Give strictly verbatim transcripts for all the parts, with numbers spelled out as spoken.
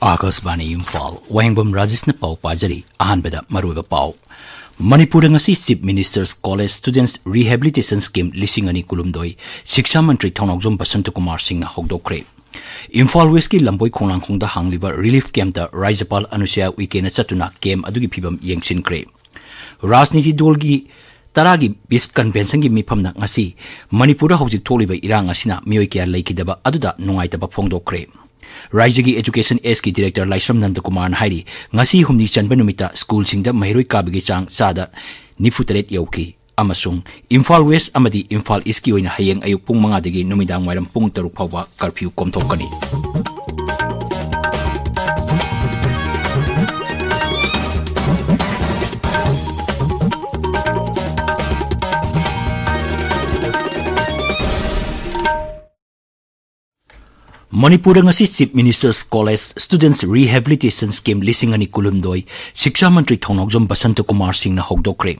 ꯑꯥꯀꯥꯁꯕꯥꯅꯤ ꯏꯝꯐꯥꯜ, ꯋꯥꯍꯦꯡꯕꯝ ꯔꯥꯖꯦꯁꯅ ꯄꯥꯎ ꯄꯥꯖꯔꯤ꯫ ꯑꯍꯥꯟꯕꯗ ꯃꯔꯨꯑꯣꯏꯕ ꯄꯥꯎ꯫ ꯃꯅꯤꯄꯨꯔꯗ ꯉꯁꯤ Chief Minister's College Students Rehabilitation Scheme ꯂꯤꯁꯤꯡ ꯑꯅꯤ ꯀꯨꯟꯍꯨꯝꯗꯣꯏ, ꯁꯤꯛꯁꯥ ꯃꯟꯇ꯭ꯔꯤ ꯊꯧꯅꯥꯎꯖꯝ ꯕꯁꯟꯇꯀꯨꯃꯥꯔ ꯁꯤꯡꯅ ꯍꯧꯗꯣꯛꯈ꯭ꯔꯦ꯫ ꯏꯝꯐꯥꯜ ꯋꯦꯁꯀꯤ ꯂꯝꯕꯣꯏ ꯈꯣꯡꯅꯥꯡꯈꯣꯡꯗ ꯍꯥꯡꯂꯤꯕ relief campꯇ ꯔꯥꯖ꯭ꯌꯄꯥꯜ ꯑꯅꯨꯁꯨꯌꯥ ꯎꯏꯀꯦꯅ ꯆꯠꯇꯨꯅ camp ꯑꯗꯨꯒꯤ ꯐꯤꯕꯝ ꯌꯦꯡꯁꯤꯟꯈ꯭ꯔꯦ꯫ ꯔꯥꯖꯅꯤꯇꯤ ꯗꯜꯒꯤ ꯇꯔꯥꯒꯤ peace conventionꯒꯤ ꯃꯤꯐꯝꯅ ꯉꯁꯤ ꯃꯅꯤꯄꯨꯔꯗ ꯍꯧꯖꯤꯛ ꯊꯣꯛꯂꯤꯕ ꯏꯔꯥꯡ ꯑꯁꯤꯅ ꯃꯤꯑꯣꯏ ꯀꯌꯥ ꯂꯩꯈꯤꯗꯕ ꯑꯗꯨꯗ ꯅꯨꯡꯉꯥꯏꯇꯕ ꯐꯣꯡꯗꯣꯛꯈ꯭ꯔꯦ꯫ ꯔꯥꯖ꯭ꯌꯒꯤ Education Sꯀꯤ Director ꯂꯥꯏꯁ꯭ꯔꯝ ꯅꯟꯗꯀꯨꯃꯥꯔꯅ ꯍꯥꯏꯔꯤ, ꯉꯁꯤ ꯍꯨꯝꯅꯤ ꯆꯟꯕ ꯅꯨꯃꯤꯠꯇ ꯁ꯭ꯀꯨꯜꯁꯤꯡꯗ ꯃꯍꯩꯔꯣꯏ ꯀꯥꯕꯒꯤ ꯆꯥꯡ ꯆꯥꯗ ꯅꯤꯐꯨ ꯇꯔꯦꯠ ꯌꯧꯈꯤ ꯑꯃꯁꯨꯡ ꯏꯝꯐꯥꯜ ꯋꯦꯁ ꯑꯃꯗꯤ ꯏꯝꯐꯥꯜ ꯏꯁ꯭ꯇꯀꯤ ꯑꯣꯏꯅ ꯍꯌꯦꯡ ꯑꯌꯨꯛ ꯄꯨꯡ ꯃꯉꯥꯗꯒꯤ ꯅꯨꯃꯤꯗꯥꯡ ꯋꯥꯏꯔꯝ ꯄꯨꯡ ꯇꯔꯨꯛ ꯐꯥꯎꯕ curfew ꯀꯣꯝꯊꯣꯛꯀꯅꯤ꯫ ꯃꯅꯤꯄꯨꯔꯗ ꯉꯁꯤ Chief Minister's College Students Rehabilitation Scheme ꯂꯤꯁꯤꯡ ꯑꯅꯤ ꯀꯨꯟꯍꯨꯝꯗꯣꯏ ꯁꯤꯛꯁꯥ ꯃꯟꯇ꯭ꯔꯤ ꯊꯧꯅꯥꯎꯖꯝ ꯕꯁꯟꯇꯀꯨꯃꯥꯔ ꯁꯤꯡꯅ ꯍꯧꯗꯣꯛꯈ꯭ꯔꯦ꯫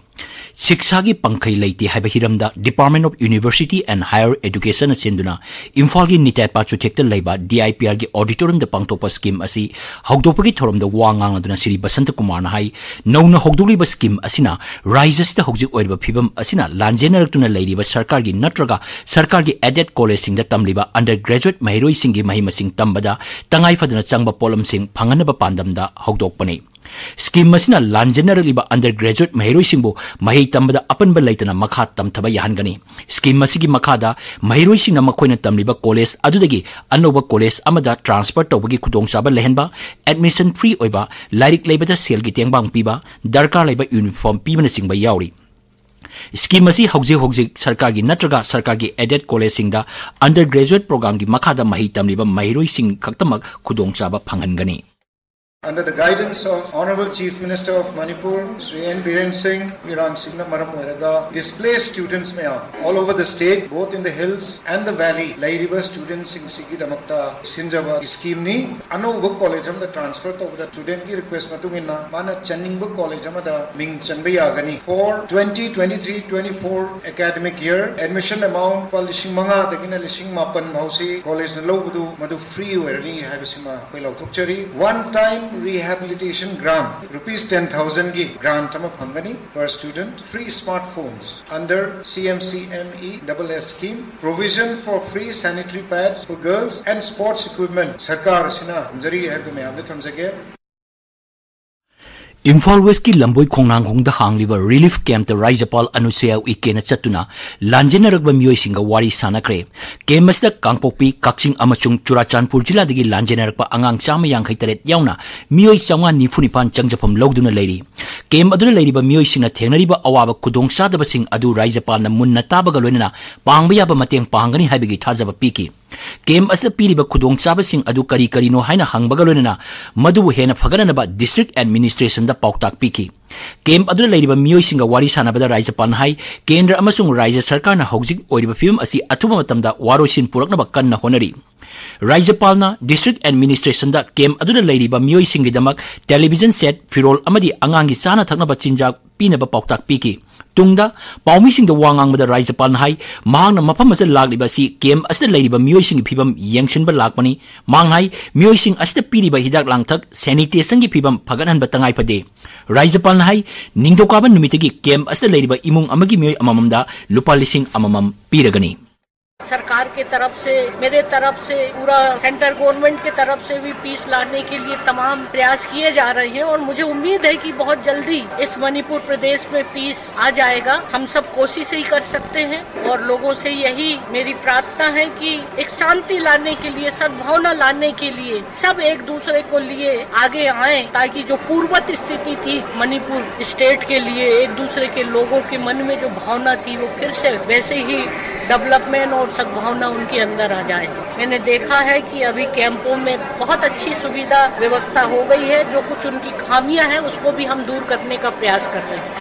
ꯁꯤꯛꯁꯥꯒꯤ ꯄꯥꯡꯈꯩ ꯂꯩꯇꯦ ꯍꯥꯏꯕ ꯍꯤꯔꯝꯗ Department of University and Higher Educationꯅ ꯁꯤꯟꯗꯨꯅ ꯏꯝꯐꯥꯜꯒꯤ ꯅꯤꯇꯥꯏ ꯄꯥꯆꯨꯊꯦꯛꯇ ꯂꯩꯕ DIPRꯒꯤ auditoriumꯗ ꯄꯥꯡꯊꯣꯛꯄ scheme ꯑꯁꯤ ꯍꯧꯗꯣꯛꯄꯒꯤ ꯊꯧꯔꯝꯗ ꯋꯥ ꯉꯥꯡꯂꯗꯨꯅ ꯁ꯭ꯔꯤ ꯕꯁꯟꯇꯀꯨꯃꯥꯔꯅ ꯍꯥꯏ, ꯅꯧꯅ ꯍꯧꯗꯣꯛꯂꯤꯕ scheme ꯑꯁꯤꯅ ꯔꯥꯖ꯭ꯌ ꯑꯁꯤꯗ ꯍꯧꯖꯤꯛ ꯑꯣꯏꯔꯤꯕ ꯐꯤꯕꯝ ꯑꯁꯤꯅ ꯂꯥꯟꯖꯦꯟꯅꯔꯛꯇꯨꯅ ꯂꯩꯔꯤꯕ ꯁꯔꯀꯥꯔꯒꯤ ꯅꯠꯇ꯭ꯔꯒ ꯁꯔꯀꯥꯔꯒꯤ aided collegeꯁꯤꯡꯗ ꯇꯝꯂꯤꯕ undergraduate ꯃꯍꯩꯔꯣꯏꯁꯤꯡꯒꯤ ꯃꯍꯩ ꯃꯁꯤꯡ ꯇꯝꯕꯗ ꯇꯉꯥꯏ ꯐꯗꯅ ꯆꯪꯕ ꯄꯣꯠꯂꯝꯁꯤꯡ ꯐꯪꯍꯟꯅꯕ ꯄꯥꯟꯗꯝꯗ ꯍꯧꯗꯣꯛꯄꯅꯤ꯫ Scheme ꯑꯁꯤꯅ ꯂꯥꯟꯖꯦꯟꯅꯔꯛꯂꯤꯕ undergraduate ꯃꯍꯩꯔꯣꯏꯁꯤꯡꯕꯨ ꯃꯍꯩ ꯇꯝꯕꯗ ꯑꯄꯟꯕ ꯂꯩꯇꯅ ꯃꯈꯥ ꯇꯝꯊꯕ ꯌꯥꯍꯟꯒꯅꯤ꯫ Scheme ꯑꯁꯤꯒꯤ ꯃꯈꯥꯗ ꯃꯍꯩꯔꯣꯏꯁꯤꯡꯅ ꯃꯈꯣꯏꯅ ꯇꯝꯂꯤꯕ college ꯑꯗꯨꯗꯒꯤ ꯑꯅꯧꯕ college ꯑꯃꯗ transfer ꯇꯧꯕꯒꯤ ꯈꯨꯗꯣꯡꯆꯥꯕ ꯂꯩꯍꯟꯕ, admission free ꯑꯣꯏꯕ, ꯂꯥꯏꯔꯤꯛ ꯂꯩꯕꯗ ꯁꯦꯜꯒꯤ ꯇꯦꯡꯕꯥꯡ ꯄꯤꯕ, ꯗꯔꯀꯥꯔ ꯂꯩꯕ uniform ꯄꯤꯕꯅꯆꯤꯡꯕ ꯌꯥꯎꯔꯤ꯫ Scheme ꯑꯁꯤ ꯍꯧꯖꯤꯛ ꯍꯧꯖꯤꯛ ꯁꯔꯀꯥꯔꯒꯤ ꯅꯠꯇ꯭ꯔꯒ ꯁꯔꯀꯥꯔꯒꯤ aided collegeꯁꯤꯡꯗ undergraduate programꯒꯤ ꯃꯈꯥꯗ ꯃꯍꯩ ꯇꯝꯂꯤꯕ ꯃꯍꯩꯔꯣꯏꯁꯤꯡ ꯈꯛꯇꯃꯛ ꯈꯨꯗꯣꯡꯆꯥꯕ ꯐꯪꯍꯟꯒꯅꯤ꯫ Under the guidance of Honorable Chief Minister of Manipur, Shri N Biren Singh, ꯏꯔꯥꯡꯁꯤꯡꯅ ꯃꯔꯝ ꯑꯣꯏꯔꯒ displaced students ꯃꯌꯥꯝ all over the state, both in the hills and the valley, ꯂꯩꯔꯤꯕ studentꯁꯤꯡꯁꯤꯒꯤꯗꯃꯛꯇ ꯁꯤꯟꯖꯕ schemeꯅꯤ꯫ ꯑꯅꯧꯕ college ꯑꯃꯗ transfer ꯇꯧꯕꯗ studentꯀꯤ request ꯃꯇꯨꯡ ꯏꯟꯅ ꯃꯥꯅ ꯆꯟꯅꯤꯡꯕ college ꯑꯃꯗ ꯃꯤꯡ ꯆꯟꯕ ꯌꯥꯒꯅꯤ꯫ For twenty twenty-three twenty-four academic year, admission amount ꯂꯨꯄꯥ ꯂꯤꯁꯤꯡ ꯃꯉꯥꯗꯒꯤꯅ ꯂꯤꯁꯤꯡ ꯃꯥꯄꯟ ꯐꯥꯎꯁꯤ collegeꯅ ꯂꯧꯕꯗꯨ ꯃꯗꯨ free ꯑꯣꯏꯔꯅꯤ ꯍꯥꯏꯕꯁꯤꯃ ꯑꯩꯈꯣꯏ ꯂꯥꯎꯊꯣꯛꯆꯔꯤ꯫ One time rehabilitation grant, rupees ten thousandꯒꯤ grant ꯑꯃ ꯐꯪꯒꯅꯤ per student, free smartphones under C M C M E double S scheme, provision for free sanitary pads for girls and sports equipment ꯁꯔꯀꯥꯔ ꯑꯁꯤꯅ ꯊꯝꯖꯔꯤ ꯍꯥꯏꯕꯗꯨ ꯃꯌꯥꯝꯗ ꯊꯝꯖꯒꯦ꯫ ꯏꯝꯐꯥꯜ ꯋꯦꯁꯀꯤ ꯂꯝꯕꯣꯏ ꯈꯣꯡꯅꯥꯡꯈꯣꯡꯗ ꯍꯥꯡꯂꯤꯕ relief campꯇ ꯔꯥꯖ꯭ꯌꯄꯥꯜ ꯑꯅꯨꯁꯨꯌꯥ ꯎꯏꯀꯦꯅ ꯆꯠꯇꯨꯅ ꯂꯥꯟꯖꯦꯟꯅꯔꯛꯄ ꯃꯤꯑꯣꯏꯁꯤꯡꯒ ꯋꯥꯔꯤ ꯁꯥꯟꯅꯈ꯭ꯔꯦ꯫ Camp ꯑꯁꯤꯗ ꯀꯥꯡꯄꯣꯛꯄꯤ, ꯀꯛꯆꯤꯡ ꯑꯃꯁꯨꯡ ꯆꯨꯔꯥꯆꯥꯟꯄꯨꯔ ꯖꯤꯂꯥꯗꯒꯤ ꯂꯥꯟꯖꯦꯟꯅꯔꯛꯄ ꯑꯉꯥꯡ ꯆꯥꯝꯃ ꯌꯥꯡꯈꯩ ꯇꯔꯦꯠ ꯌꯥꯎꯅ ꯃꯤꯑꯣꯏ ꯆꯥꯝꯃꯉꯥ ꯅꯤꯐꯨ ꯅꯤꯄꯥꯟ ꯆꯪꯖꯐꯝ ꯂꯧꯗꯨꯅ ꯂꯩꯔꯤ꯫ Camp ꯑꯗꯨꯗ ꯂꯩꯔꯤꯕ ꯃꯤꯑꯣꯏꯁꯤꯡꯅ ꯊꯦꯡꯅꯔꯤꯕ ꯑꯋꯥꯕ ꯈꯨꯗꯣꯡꯆꯥꯗꯕꯁꯤꯡ ꯑꯗꯨ ꯔꯥꯖ꯭ꯌꯄꯥꯜꯅ ꯃꯨꯟꯅ ꯇꯥꯕꯒ ꯂꯣꯏꯅꯅ ꯄꯥꯡꯕ ꯌꯥꯕ ꯃꯇꯦꯡ ꯄꯥꯡꯒꯅꯤ ꯍꯥꯏꯕꯒꯤ ꯊꯥꯖꯕ ꯄꯤꯈꯤ꯫ Camp ꯑꯁꯤꯗ ꯄꯤꯔꯤꯕ ꯈꯨꯗꯣꯡꯆꯥꯕꯁꯤꯡ ꯑꯗꯨ ꯀꯔꯤ ꯀꯔꯤꯅꯣ ꯍꯥꯏꯅ ꯍꯪꯕꯒ ꯂꯣꯏꯅꯅ ꯃꯗꯨꯕꯨ ꯍꯦꯟꯅ ꯐꯒꯠꯅꯅꯕ district administrationꯗ ꯄꯥꯎꯇꯥꯛ ꯄꯤꯈꯤ꯫ Camp ꯑꯗꯨꯗ ꯂꯩꯔꯤꯕ ꯃꯤꯑꯣꯏꯁꯤꯡꯒ ꯋꯥꯔꯤ ꯁꯥꯟꯅꯕꯗ ꯔꯥꯖ꯭ꯌꯄꯥꯜꯅ ꯍꯥꯏ, ꯀꯦꯟꯗ꯭ꯔ ꯑꯃꯁꯨꯡ ꯔꯥꯖ꯭ꯌ ꯁꯔꯀꯥꯔꯅ ꯍꯧꯖꯤꯛ ꯑꯣꯏꯔꯤꯕ ꯐꯤꯕꯝ ꯑꯁꯤ ꯑꯊꯨꯕ ꯃꯇꯝꯗ ꯋꯥꯔꯣꯏꯁꯤꯟ ꯄꯨꯔꯛꯅꯕ ꯀꯟꯅ ꯍꯣꯠꯅꯔꯤ꯫ ꯔꯥꯖ꯭ꯌꯄꯥꯜꯅ district administrationꯗ camp ꯑꯗꯨꯗ ꯂꯩꯔꯤꯕ ꯃꯤꯑꯣꯏꯁꯤꯡꯒꯤꯗꯃꯛ television set, ꯐꯤꯔꯣꯜ ꯑꯃꯗꯤ ꯑꯉꯥꯡꯒꯤ ꯆꯥꯅ ꯊꯛꯅꯕ ꯆꯤꯟꯖꯥꯛ ꯄꯤꯅꯕ ꯄꯥꯎꯇꯥꯛ ꯄꯤꯈꯤ꯫ ꯇꯨꯡꯗ ꯄꯥꯎꯃꯤꯁꯤꯡꯗ ꯋꯥ ꯉꯥꯡꯕꯗ ꯔꯥꯖ꯭ꯌꯄꯥꯜꯅ ꯍꯥꯏ, ꯃꯍꯥꯛꯅ ꯃꯐꯝ ꯑꯁꯤꯗ ꯂꯥꯛꯂꯤꯕ ꯑꯁꯤ camp ꯑꯁꯤꯗ ꯂꯩꯔꯤꯕ ꯃꯤꯑꯣꯏꯁꯤꯡꯒꯤ ꯐꯤꯕꯝ ꯌꯦꯡꯁꯤꯟꯕ ꯂꯥꯛꯄꯅꯤ꯫ ꯃꯍꯥꯛꯅ ꯍꯥꯏ, ꯃꯤꯑꯣꯏꯁꯤꯡ ꯑꯁꯤꯗ ꯄꯤꯔꯤꯕ ꯍꯤꯗꯥꯛ ꯂꯥꯡꯊꯛ, sanitationꯒꯤ ꯐꯤꯕꯝ ꯐꯒꯠꯍꯟꯕ ꯇꯉꯥꯏ ꯐꯗꯦ꯫ ꯔꯥꯖ꯭ꯌꯄꯥꯜꯅ ꯍꯥꯏ, ꯅꯤꯡꯊꯧꯀꯥꯕ ꯅꯨꯃꯤꯠꯇꯒꯤ camp ꯑꯁꯤꯗ ꯂꯩꯔꯤꯕ ꯏꯃꯨꯡ ꯑꯃꯒꯤ ꯃꯤꯑꯣꯏ ꯑꯃꯃꯝꯗ ꯂꯨꯄꯥ ꯂꯤꯁꯤꯡ ꯑꯃꯃꯝ ꯄꯤꯔꯒꯅꯤ꯫ सरकार के तरफ से, मेरे तरफ से, पूरा सेंट्रल गवर्नमेंट के तरफ से भी पीस लाने के लिए तमाम प्रयास किए जा रहे हैं और मुझे उम्मीद है कि बहुत जल्दी इस मणिपुर प्रदेश में पीस आ जाएगा। हम सब कोशिश ही कर सकते हैं और लोगों से यही मेरी प्रार्थना है कि एक शांति लाने के लिए, सद्भावना लाने के लिए सब एक दूसरे को लिए आगे आएं, ताकि जो पूर्ववत स्थिति थी मणिपुर स्टेट के लिए, एक दूसरे के लोगों के मन में जो भावना थी, वो फिर से वैसे ही डेवलपमेंट और सद्भावना उनके अंदर आ जाए। मैंने देखा है कि अभी कैंपों में बहुत अच्छी सुविधा व्यवस्था हो गई है। जो कुछ उनकी खामियां हैं, उसको भी हम दूर करने का प्रयास कर रहे हैं।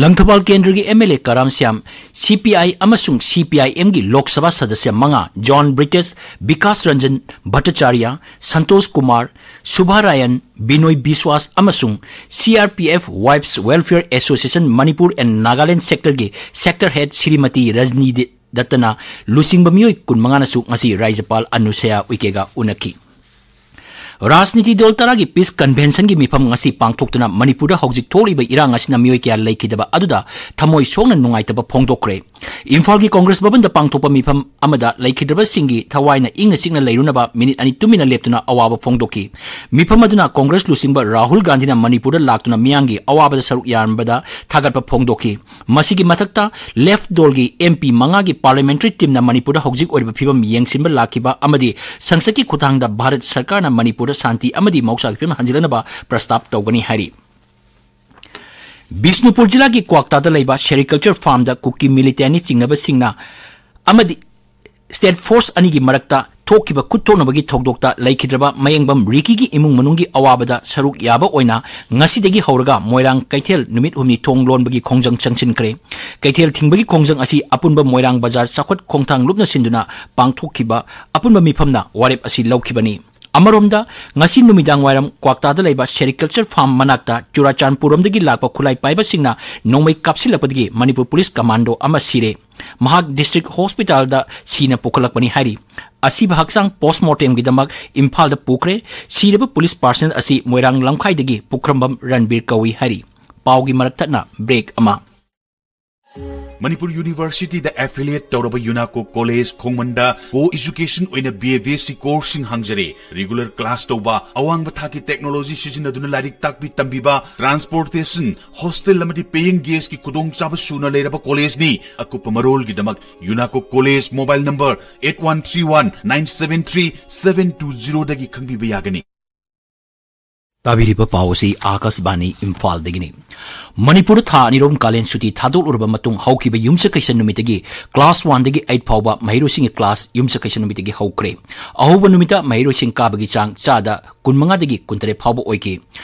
ꯂꯪꯊꯕꯥꯜ ꯀꯦꯟꯗ꯭ꯔꯒꯤ ꯑꯦꯝ ꯑꯦꯜ ꯑꯦ ꯀꯔꯥꯝ ꯁ꯭ꯌꯥꯝ, ꯁꯤ ꯄꯤ ꯑꯥꯏ ꯑꯃꯁꯨꯡ ꯁꯤ ꯄꯤ ꯑꯥꯏ ꯑꯦꯝꯒꯤ ꯂꯣꯛ ꯁꯚꯥ ꯁꯗꯁ꯭ꯌ ꯃꯉꯥ, ꯖꯣꯟ ꯕ꯭ꯔꯤꯇꯤꯁ, ꯕꯤꯀꯥꯁ ꯔꯟꯖꯟ ꯚꯠꯇꯆꯥꯔꯌ, ꯁꯟꯇꯣꯁ ꯀꯨꯃꯥꯔ, ꯁꯨꯚꯥꯔꯥꯌꯟ, ꯕꯤꯅꯣꯏ ꯕꯤꯁ꯭ꯋꯥꯁ ꯑꯃꯁꯨꯡ C R P F Wives Welfare Association Manipur and Nagaland Sectorꯒꯤ Sector Head Shrimati ꯔꯖꯅꯤ ꯗꯠꯇꯅ ꯂꯨꯆꯤꯡꯕ ꯃꯤꯑꯣꯏ ꯀꯨꯟꯃꯉꯥꯅꯁꯨ ꯉꯁꯤ ꯔꯥꯖ꯭ꯌꯄꯥꯜ ꯑꯅꯨꯁꯌꯥ ꯎꯏꯀꯦꯒ ꯎꯅꯈꯤ꯫ ꯔꯥꯖꯅꯤꯇꯤ ꯗꯜ ꯇꯔꯥꯒꯤ ꯄꯤꯁ ꯀꯟꯚꯦꯟꯁꯟꯒꯤ ꯃꯤꯐꯝ ꯉꯁꯤ ꯄꯥꯡꯊꯣꯛꯇꯨꯅ ꯃꯅꯤꯄꯨꯔꯗ ꯍꯧꯖꯤꯛ ꯊꯣꯛꯂꯤꯕ ꯏꯔꯥꯡ ꯑꯁꯤꯅ ꯃꯤꯑꯣꯏ ꯀꯌꯥ ꯂꯩꯈꯤꯗꯕ ꯑꯗꯨꯗ ꯊꯃꯣꯏ ꯁꯣꯛꯅ ꯅꯨꯡꯉꯥꯏꯇꯕ ꯐꯣꯡꯗꯣꯛꯈ꯭ꯔꯦ꯫ ꯏꯝꯐꯥꯜꯒꯤ ꯀꯣꯡꯒ꯭ꯔꯦꯁ ꯚꯕꯟꯗ ꯄꯥꯡꯊꯣꯛꯄ ꯃꯤꯐꯝ ꯑꯃꯗ ꯂꯩꯈꯤꯗ꯭ꯔꯕꯁꯤꯡꯒꯤ ꯊꯋꯥꯏꯅ ꯏꯪꯅ ꯆꯤꯛꯅ ꯂꯩꯔꯨꯅꯕ ꯃꯤꯅꯤꯠ ꯑꯅꯤ ꯇꯨꯃꯤꯟꯅ ꯂꯦꯞꯇꯨꯅ ꯑꯋꯥꯕ ꯐꯣꯡꯗꯣꯛꯈꯤ꯫ ꯃꯤꯐꯝ ꯑꯗꯨꯅ ꯀꯣꯡꯒ꯭ꯔꯦꯁ ꯂꯨꯆꯤꯡꯕ ꯔꯥꯍꯨꯜ ꯒꯥꯟꯙꯤꯅ ꯃꯅꯤꯄꯨꯔꯗ ꯂꯥꯛꯇꯨꯅ ꯃꯤꯌꯥꯝꯒꯤ ꯑꯋꯥꯕꯗ ꯁꯔꯨꯛ ꯌꯥꯔꯝꯕꯗ ꯊꯥꯒꯠꯄ ꯐꯣꯡꯗꯣꯛꯈꯤ꯫ ꯃꯁꯤꯒꯤ ꯃꯊꯛꯇ ꯂꯦꯐ ꯗꯣꯜꯒꯤ ꯑꯦꯝ ꯄꯤ ꯃꯉꯥꯒꯤ ꯄꯥꯔꯂꯤꯌꯥꯃꯦꯟꯇꯔꯤ ꯇꯤꯝꯅ ꯃꯅꯤꯄꯨꯔꯗ ꯍꯧꯖꯤꯛ ꯑꯣꯏꯔꯤꯕ ꯐꯤꯕꯝ ꯌꯦꯡꯁꯤꯟꯕ ꯂꯥꯛꯈꯤꯕ ꯑꯃꯗꯤ ꯁꯪꯁꯠꯀꯤ ꯈꯨꯠꯊꯥꯡꯗ ꯚꯥꯔꯠ ꯁꯔꯀꯥꯔꯅ ꯃꯅꯤꯄꯨꯔꯗ ꯁꯥꯟꯇꯤ ꯑꯃꯗꯤ ꯃꯍꯧꯁꯥꯒꯤ ꯐꯤꯕꯝ ꯍꯟꯖꯤꯜꯂꯛꯅꯕ ꯄ꯭ꯔꯁꯇꯥꯞ ꯇꯧꯒꯅꯤ ꯍꯥꯏꯔꯤ꯫ ꯕꯤꯁꯅꯨꯄꯨꯔ ꯖꯤꯂꯥꯒꯤ ꯀ꯭ꯋꯥꯛꯇꯥꯗ ꯂꯩꯕ ꯁꯦꯔꯤꯀꯜꯆꯔ ꯐꯥꯔꯝꯗ ꯀꯨꯀꯤ ꯃꯤꯂꯤꯇꯦꯟꯅꯤ ꯆꯤꯡꯅꯕꯁꯤꯡꯅ ꯑꯃꯗꯤ ꯁ꯭ꯇꯦꯠ ꯐꯣꯔꯁ ꯑꯅꯤꯒꯤ ꯃꯔꯛꯇ ꯊꯣꯛꯈꯤꯕ ꯈꯨꯠ ꯊꯣꯛꯅꯕꯒꯤ ꯊꯧꯗꯣꯛꯇ ꯂꯩꯈꯤꯗ꯭ꯔꯕ ꯃꯌꯦꯡꯕꯝ ꯔꯤꯀꯤꯒꯤ ꯏꯃꯨꯡ ꯃꯅꯨꯡꯒꯤ ꯑꯋꯥꯕꯗ ꯁꯔꯨꯛ ꯌꯥꯕ ꯑꯣꯏꯅ ꯉꯁꯤꯗꯒꯤ ꯍꯧꯔꯒ ꯃꯣꯏꯔꯥꯡ ꯀꯩꯊꯦꯜ ꯅꯨꯃꯤꯠ ꯍꯨꯝꯅꯤ ꯊꯣꯡ ꯂꯣꯟꯕꯒꯤ ꯈꯣꯡꯖꯪ ꯆꯪꯁꯤꯟꯈ꯭ꯔꯦ꯫ ꯀꯩꯊꯦꯜ ꯊꯤꯡꯕꯒꯤ ꯈꯣꯡꯖꯪ ꯑꯁꯤ ꯑꯄꯨꯟꯕ ꯃꯣꯏꯔꯥꯡ ꯕꯖꯥꯔ ꯆꯥꯎꯈꯠ ꯈꯣꯡꯊꯥꯡ ꯂꯨꯞꯅ ꯁꯤꯟꯗꯨꯅ ꯄꯥꯡꯊꯣꯛꯈꯤꯕ ꯑꯄꯨꯟꯕ ꯃꯤꯐꯝꯅ ꯋꯥꯔꯦꯞ ꯑꯁꯤ ꯂꯧꯈꯤꯕꯅꯤ꯫ ꯑꯃꯔꯣꯝꯗ, ꯉꯁꯤ ꯅꯨꯃꯤꯗꯥꯡ ꯋꯥꯏꯔꯝ ꯀ꯭ꯋꯥꯛꯇꯥꯗ ꯂꯩꯕ ꯁꯦꯔꯤꯀꯜꯆꯔ ꯐꯥꯔꯝ ꯃꯅꯥꯛꯇ ꯆꯨꯔꯥꯆꯥꯟꯄꯨꯔꯔꯣꯝꯗꯒꯤ ꯂꯥꯛꯄ ꯈꯨꯠꯂꯥꯏ ꯄꯥꯏꯕꯁꯤꯡꯅ ꯅꯣꯡꯃꯩ ꯀꯥꯞꯁꯤꯜꯂꯛꯄꯗꯒꯤ ꯃꯅꯤꯄꯨꯔ ꯄꯨꯂꯤꯁ ꯀꯃꯥꯟꯗꯣ ꯑꯃ ꯁꯤꯔꯦ꯫ ꯃꯍꯥꯛ ꯗꯤꯁꯇ꯭ꯔꯤꯛ ꯍꯣꯁꯄꯤꯇꯥꯜꯗ ꯁꯤꯅ ꯄꯨꯈꯠꯂꯛꯄꯅꯤ ꯍꯥꯏꯔꯤ꯫ ꯑꯁꯤꯕ ꯍꯛꯆꯥꯡ ꯄꯣꯁꯃꯣꯔꯇꯦꯝꯒꯤꯗꯃꯛ ꯏꯝꯐꯥꯜꯗ ꯄꯨꯈ꯭ꯔꯦ꯫ ꯁꯤꯔꯕ ꯄꯨꯂꯤꯁ ꯄꯥꯔꯁꯅꯦꯜ ꯑꯁꯤ ꯃꯣꯏꯔꯥꯡ ꯂꯝꯈꯥꯏꯗꯒꯤ ꯄꯨꯈ꯭ꯔꯝꯕꯝ ꯔꯟꯕꯤꯔ ꯀꯧꯏ ꯍꯥꯏꯔꯤ꯫ ꯄꯥꯎꯒꯤ ꯃꯔꯛ ꯊꯠꯅ ꯕ꯭ꯔꯦꯛ ꯑꯃ꯫ ꯃꯅꯤꯄꯨꯔ ꯌꯨꯅꯤꯚꯔꯁꯤꯇꯤꯗ ꯑꯦꯐꯤꯂꯤꯌꯦꯠ ꯇꯧꯔꯕ ꯌꯨꯅꯥꯀꯣ ꯀꯣꯂꯦꯖ ꯈꯣꯡꯃꯟꯗ ꯀꯣ ꯏꯖꯨꯀꯦꯁꯟ ꯑꯣꯏꯅ B A B S C ꯀꯣꯔꯁꯁꯤꯡ ꯍꯥꯡꯖꯔꯦ꯫ ꯔꯤꯒꯨꯂꯔ ꯀ꯭ꯂꯥꯁ ꯇꯧꯕ, ꯑꯋꯥꯡꯕ ꯊꯥꯛꯀꯤ ꯇꯦꯛꯅꯣꯂꯣꯖꯤ ꯁꯤꯖꯤꯟꯅꯗꯨꯅ ꯂꯥꯏꯔꯤꯛ ꯇꯥꯛꯄꯤ ꯇꯝꯕꯤꯕ, ꯇ꯭ꯔꯥꯟꯁꯄꯣꯔꯇꯦꯁꯟ, ꯍꯣꯁꯇꯦꯜ ꯑꯃꯗꯤ ꯄꯦꯌꯤꯡ ꯒꯦꯁꯀꯤ ꯈꯨꯗꯣꯡꯆꯥꯕ ꯁꯨꯅ ꯂꯩꯔꯕ ꯀꯣꯂꯦꯖꯅꯤ꯫ ꯑꯀꯨꯞꯄ ꯃꯔꯣꯜꯒꯤꯗꯃꯛ ꯌꯨꯅꯥꯀꯣ college mobile number eight one three one nine seven three seven two ꯖꯤꯔꯣꯗꯒꯤ ꯈꯪꯕꯤꯕ ꯌꯥꯒꯅꯤ꯫ ꯇꯥꯕꯤꯔꯤꯕ ꯄꯥꯎ ꯑꯁꯤ ꯑꯥꯀꯥꯁꯕꯥꯅꯤ ꯏꯝꯐꯥꯜꯗꯒꯤꯅꯤ꯫ ꯃꯅꯤꯄꯨꯔꯗ ꯊꯥ ꯑꯅꯤꯔꯣꯝ ꯀꯥꯂꯦꯟ ꯁꯨꯇꯤ ꯊꯥꯗꯣꯛꯂꯨꯔꯕ ꯃꯇꯨꯡ ꯍꯧꯈꯤꯕ ꯌꯨꯝꯁꯀꯩꯁ ꯅꯨꯃꯤꯠꯇꯒꯤ class one ꯗꯒꯤ eight ꯐꯥꯎꯕ ꯃꯍꯩꯔꯣꯏꯁꯤꯡꯒꯤ class ꯌꯨꯝꯁꯀꯩꯁ ꯅꯨꯃꯤꯠꯇꯒꯤ ꯍꯧꯈ꯭ꯔꯦ꯫ ꯑꯍꯧꯕ ꯅꯨꯃꯤꯠꯇ ꯃꯍꯩꯔꯣꯏꯁꯤꯡ ꯀꯥꯕꯒꯤ ꯆꯥꯡ ꯆꯥꯗ ꯀꯨꯟꯃꯉꯥꯗꯒꯤ ꯀꯨꯟꯇꯔꯦꯠ ꯐꯥꯎꯕ ꯑꯣꯏꯈꯤ꯫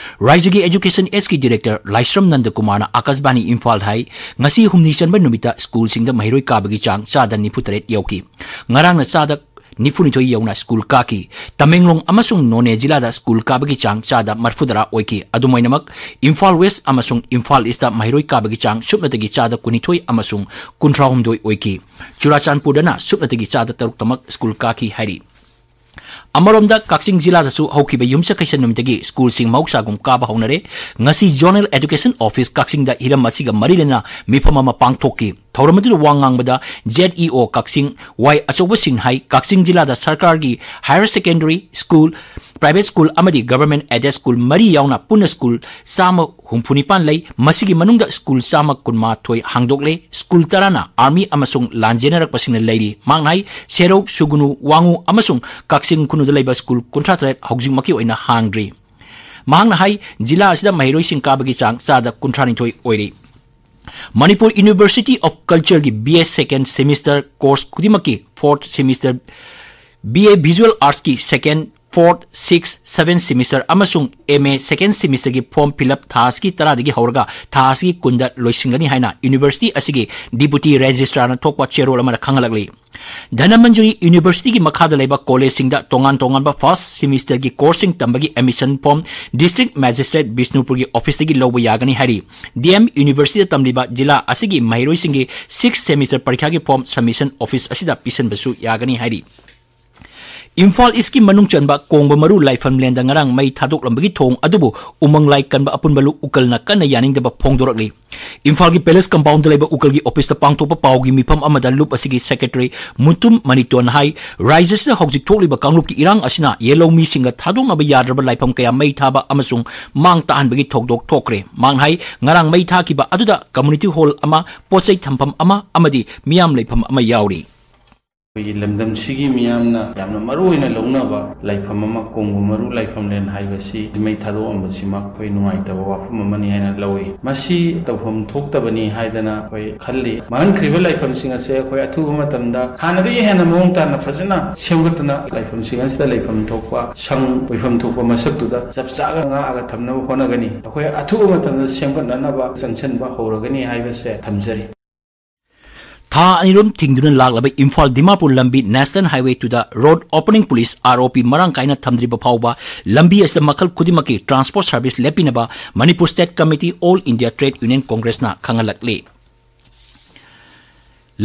ꯔꯥꯖ꯭ꯌꯒꯤ Education H ꯀꯤ Director ꯂꯥꯏꯁ꯭ꯔꯝ ꯅꯟꯗꯀꯨꯃꯥꯔꯅ ꯑꯥꯀꯥꯁꯕꯥꯅꯤ ꯏꯝꯐꯥꯜꯗ ꯍꯥꯏ, ꯉꯁꯤ ꯍꯨꯝꯅꯤ ꯆꯟꯕ ꯅꯨꯃꯤꯠꯇ ꯁ꯭ꯀꯨꯜꯁꯤꯡꯗ ꯃꯍꯩꯔꯣꯏ ꯀꯥꯕꯒꯤ ꯆꯥꯡ ꯆꯥꯗ ꯅꯤꯐꯨꯇꯔꯦꯠ ꯌꯧꯈꯤ꯫ ꯉꯔꯥꯡꯅ ꯆꯥꯗ ꯅꯤꯐꯨꯅꯤꯊꯣꯏ ꯌꯧꯅ ꯁ꯭ꯀꯨꯜ ꯀꯥꯈꯤ꯫ ꯇꯃꯦꯡꯂꯣꯡ ꯑꯃꯁꯨꯡ ꯅꯣꯅꯦ ꯖꯤꯂꯥꯗ ꯁ꯭ꯀꯨꯜ ꯀꯥꯕꯒꯤ ꯆꯥꯡ ꯆꯥꯗ ꯃꯔꯐꯨꯇꯔꯥ ꯑꯣꯏꯈꯤ꯫ ꯑꯗꯨꯃꯥꯏꯅꯃꯛ ꯏꯝꯐꯥꯜ ꯋꯦꯁ꯭ꯠ ꯑꯃꯁꯨꯡ ꯏꯝꯐꯥꯜ ꯏꯁ꯭ꯠꯇ ꯃꯍꯩꯔꯣꯏ ꯀꯥꯕꯒꯤ ꯆꯥꯡ ꯁꯨꯞꯅꯇꯒꯤ ꯆꯥꯗ ꯀꯨꯟꯅꯤꯊꯣꯏ ꯑꯃꯁꯨꯡ ꯀꯨꯟꯊ꯭ꯔꯥꯍꯨꯝꯗꯣꯏ ꯑꯣꯏꯈꯤ꯫ ꯆꯨꯔꯥꯆꯥꯟꯄꯨꯔꯗꯅ ꯁꯨꯞꯅꯇꯒꯤ ꯆꯥꯗ ꯇꯔꯨꯛꯇꯃꯛ ꯁ꯭ꯀꯨꯜ ꯀꯥꯈꯤ ꯍꯥꯏꯔꯤ꯫ ꯑꯃꯔꯣꯝꯗ ꯀꯛꯆꯤꯡ ꯖꯤꯂꯥꯗꯁꯨ ꯍꯧꯈꯤꯕ ꯌꯨꯝꯁꯀꯩꯁ ꯅꯨꯃꯤꯠꯇꯒꯤ ꯁ꯭ꯀꯨꯜꯁꯤꯡ ꯃꯍꯧꯁꯥꯒꯨꯝ ꯀꯥꯕ ꯍꯧꯅꯔꯦ꯫ ꯉꯁꯤ Zonal Education Office ꯀꯛꯆꯤꯡꯗ ꯍꯤꯔꯝ ꯑꯁꯤꯒ ꯃꯔꯤ ꯂꯩꯅꯅ ꯃꯤꯐꯝ ꯑꯃ ꯄꯥꯡꯊꯣꯛꯈꯤ꯫ ꯊꯧꯔꯝ ꯑꯗꯨꯗ ꯋꯥ ꯉꯥꯡꯕꯗ Z E O ꯀꯛꯆꯤꯡ ꯋꯥꯏ ꯑꯆꯧꯕꯁꯤꯡꯅ ꯍꯥꯏ, ꯀꯛꯆꯤꯡ ꯖꯤꯂꯥꯗ ꯁꯔꯀꯥꯔꯒꯤ higher secondary school, private school ꯑꯃꯗꯤ government aided school ꯃꯔꯤ ꯌꯥꯎꯅ ꯄꯨꯟꯅ ꯁ꯭ꯀꯨꯜ ꯆꯥꯝꯃ ꯍꯨꯝꯐꯨꯅꯤꯄꯥꯟ ꯂꯩ꯫ ꯃꯁꯤꯒꯤ ꯃꯅꯨꯡꯗ ꯁ꯭ꯀꯨꯜ ꯆꯥꯝꯃ ꯀꯨꯟꯃꯥꯊꯣꯏ ꯍꯥꯡꯗꯣꯛꯂꯦ꯫ ꯁ꯭ꯀꯨꯜ ꯇꯔꯥꯅ army ꯑꯃꯁꯨꯡ ꯂꯥꯟꯖꯦꯟꯅꯔꯛꯄꯁꯤꯡꯅ ꯂꯩꯔꯤ꯫ ꯃꯍꯥꯛꯅ ꯍꯥꯏ, ꯁꯦꯔꯧ, ꯁꯨꯒꯨꯅꯨ, ꯋꯥꯉꯨ ꯑꯃꯁꯨꯡ ꯀꯛꯆꯤꯡ ꯈꯨꯅꯨꯗ ꯂꯩꯕ ꯁ꯭ꯀꯨꯜ ꯀꯨꯟꯊ꯭ꯔꯥ ꯇꯔꯦꯠ ꯍꯧꯖꯤꯛꯃꯛꯀꯤ ꯑꯣꯏꯅ ꯍꯥꯡꯗ꯭ꯔꯤ꯫ ꯃꯍꯥꯛꯅ ꯍꯥꯏ, ꯖꯤꯂꯥ ꯑꯁꯤꯗ ꯃꯍꯩꯔꯣꯏꯁꯤꯡ ꯀꯥꯕꯒꯤ ꯆꯥꯡ ꯆꯥꯗ ꯀꯨꯟꯊ꯭ꯔꯥꯅꯤꯊꯣꯏ ꯑꯣꯏꯔꯤ꯫ ꯃꯅꯤꯄꯨꯔ University of Culture ꯒꯤ B A second semester course ꯈꯨꯗꯤꯡꯃꯛꯀꯤ fourth semester, B A Visual Arts ꯀꯤ second, fourth, sixth, seventh semester ꯑꯃꯁꯨꯡ M A second semester ꯒꯤ form fill up ꯊꯥ ꯑꯁꯤꯒꯤ ꯇꯔꯥꯗꯒꯤ ꯍꯧꯔꯒ ꯊꯥ ꯑꯁꯤꯒꯤ ꯀꯨꯟꯗ ꯂꯣꯏꯁꯤꯟꯒꯅꯤ ꯍꯥꯏꯅ University ꯑꯁꯤꯒꯤ Deputy Registrar ꯅ ꯊꯣꯛꯄ ꯆꯦꯔꯣꯜ ꯑꯃꯅ ꯈꯪꯍꯜꯂꯛꯂꯤ꯫ ꯙꯅꯃꯟꯖꯨꯔꯤ University ꯒꯤ ꯃꯈꯥꯗ ꯂꯩꯕ college ꯁꯤꯡꯗ ꯇꯣꯉꯥꯟ ꯇꯣꯉꯥꯟꯕ first semester ꯒꯤ course ꯁꯤꯡ ꯇꯝꯕꯒꯤ admission form District Magistrate ꯕꯤꯁꯅꯨꯄꯨꯔꯒꯤ office ꯇꯒꯤ ꯂꯧꯕ ꯌꯥꯒꯅꯤ ꯍꯥꯏꯔꯤ꯫ D M University ꯗ ꯇꯝꯂꯤꯕ ꯖꯤꯂꯥ ꯑꯁꯤꯒꯤ ꯃꯍꯩꯔꯣꯏꯁꯤꯡꯒꯤ sixth semester ꯄꯔꯤꯈꯥꯒꯤ form submission office ꯑꯁꯤꯗ ꯄꯤꯁꯤꯟꯕꯁꯨ ꯌꯥꯒꯅꯤ ꯍꯥꯏꯔꯤ꯫ ꯏꯝꯐꯥꯜ ꯏꯁ꯭ꯠꯀꯤ ꯃꯅꯨꯡ ꯆꯟꯕ ꯀꯣꯡꯕꯃꯔꯨ ꯂꯥꯏꯐꯝꯂꯦꯟꯗ ꯉꯔꯥꯡ ꯃꯩ ꯊꯥꯗꯣꯛꯂꯝꯕꯒꯤ ꯊꯧꯑꯣꯡ ꯑꯗꯨꯕꯨ ꯎꯃꯪ ꯂꯥꯏ ꯀꯟꯕ ꯑꯄꯨꯟꯕ ꯂꯨꯞ ꯎꯀꯜꯅ ꯀꯟꯅ ꯌꯥꯅꯤꯡꯗꯕ ꯐꯣꯡꯗꯣꯔꯛꯂꯤ꯫ ꯏꯝꯐꯥꯜꯒꯤ Palace Compound ꯗ ꯂꯩꯕ ꯎꯀꯜꯒꯤ office ꯇ ꯄꯥꯡꯊꯣꯛꯄ ꯄꯥꯎꯒꯤ ꯃꯤꯐꯝ ꯑꯃꯗ ꯂꯨꯞ ꯑꯁꯤꯒꯤ secretary ꯃꯨꯇꯨꯝ ꯃꯅꯤꯇꯣꯟ ꯍꯥꯏ, ꯔꯥꯖ꯭ꯌ ꯑꯁꯤꯗ ꯍꯧꯖꯤꯛ ꯊꯣꯛꯂꯤꯕ ꯀꯥꯡꯂꯨꯞꯀꯤ ꯏꯔꯥꯡ ꯑꯁꯤꯅ ꯌꯦꯜꯍꯧꯃꯤꯁꯤꯡꯒ ꯊꯥꯗꯣꯛꯅꯕ ꯌꯥꯗ꯭ꯔꯕ ꯂꯥꯏꯐꯝ ꯀꯌꯥ ꯃꯩ ꯊꯥꯕ ꯑꯃꯁꯨꯡ ꯃꯥꯡ ꯇꯥꯛꯍꯟꯕꯒꯤ ꯊꯧꯗꯣꯛ ꯊꯣꯛꯈ꯭ꯔꯦ꯫ ꯃꯍꯥꯛꯅ ꯍꯥꯏ, ꯉꯔꯥꯡ ꯃꯩ ꯊꯥꯈꯤꯕ ꯑꯗꯨꯗ community hall ꯑꯃ, ꯄꯣꯠ ꯆꯩ ꯊꯝꯐꯝ ꯑꯃ ꯑꯃꯗꯤ ꯃꯤꯌꯥꯝ ꯂꯩꯐꯝ ꯑꯃ ꯌꯥꯎꯔꯤ꯫ ꯑꯩꯈꯣꯏꯒꯤ ꯂꯝꯗꯝꯁꯤꯒꯤ ꯃꯤꯌꯥꯝꯅ ꯌꯥꯝꯅ ꯃꯔꯨ ꯑꯣꯏꯅ ꯂꯧꯅꯕ ꯂꯥꯏꯐꯝ ꯑꯃ, ꯀꯣꯡꯒꯨ ꯃꯔꯨ ꯂꯥꯏꯐꯝꯂꯦꯟ ꯍꯥꯏꯕꯁꯤ ꯃꯩ ꯊꯥꯗꯣꯛꯑꯝꯕꯁꯤꯃ ꯑꯩꯈꯣꯏ ꯅꯨꯡꯉꯥꯏꯇꯕ ꯋꯥꯐꯝ ꯑꯃꯅꯤ ꯍꯥꯏꯅ ꯂꯧꯏ꯫ ꯃꯁꯤ ꯇꯧꯐꯝ ꯊꯣꯛꯇꯕꯅꯤ ꯍꯥꯏꯗꯅ ꯑꯩꯈꯣꯏ ꯈꯜꯂꯤ꯫ ꯃꯥꯡꯍꯟꯈ꯭ꯔꯤꯕ ꯂꯥꯏꯐꯝꯁꯤꯡ ꯑꯁꯦ ꯑꯩꯈꯣꯏ ꯑꯊꯨꯕ ꯃꯇꯝꯗ ꯍꯥꯟꯅꯗꯒꯤ ꯍꯦꯟꯅ ꯃꯑꯣꯡ ꯇꯥꯅ ꯐꯖꯅ ꯁꯦꯝꯒꯠꯇꯨꯅ ꯂꯥꯏꯐꯝꯁꯤꯡ ꯑꯁꯤꯗ ꯂꯩꯐꯝ ꯊꯣꯛꯄ ꯁꯪ, ꯑꯣꯏꯐꯝ ꯊꯣꯛꯄ ꯃꯁꯛꯇꯨꯗ ꯆꯞ ꯆꯥꯅ ꯉꯥꯛꯑꯒ ꯊꯝꯅꯕ ꯍꯣꯠꯅꯒꯅꯤ꯫ ꯑꯩꯈꯣꯏ ꯑꯊꯨꯕ ꯃꯇꯝꯗ ꯁꯦꯝꯒꯠꯅꯅꯕ ꯆꯪꯁꯤꯟꯕ ꯍꯧꯔꯒꯅꯤ ꯍꯥꯏꯕꯁꯦ ꯊꯝꯖꯔꯤ꯫ ꯊꯥ ꯑꯅꯤꯔꯣꯝ ꯊꯤꯡꯗꯨꯅ ꯂꯥꯛꯂꯕ ꯏꯝꯐꯥꯜ ꯗꯤꯃꯥꯄꯨꯔ ꯂꯝꯕꯤ National Highway two ꯗ road opening police R O P ꯃꯔꯥꯡ ꯀꯥꯏꯅ ꯊꯝꯗ꯭ꯔꯤꯕ ꯐꯥꯎꯕ ꯂꯝꯕꯤ ꯑꯁꯤꯗ ꯃꯈꯜ ꯈꯨꯗꯤꯡꯃꯛꯀꯤ transport service ꯂꯦꯞꯄꯤꯅꯕ Manipur State Committee All India Trade Union Congressꯅ ꯈꯪꯍꯜꯂꯛꯂꯤ꯫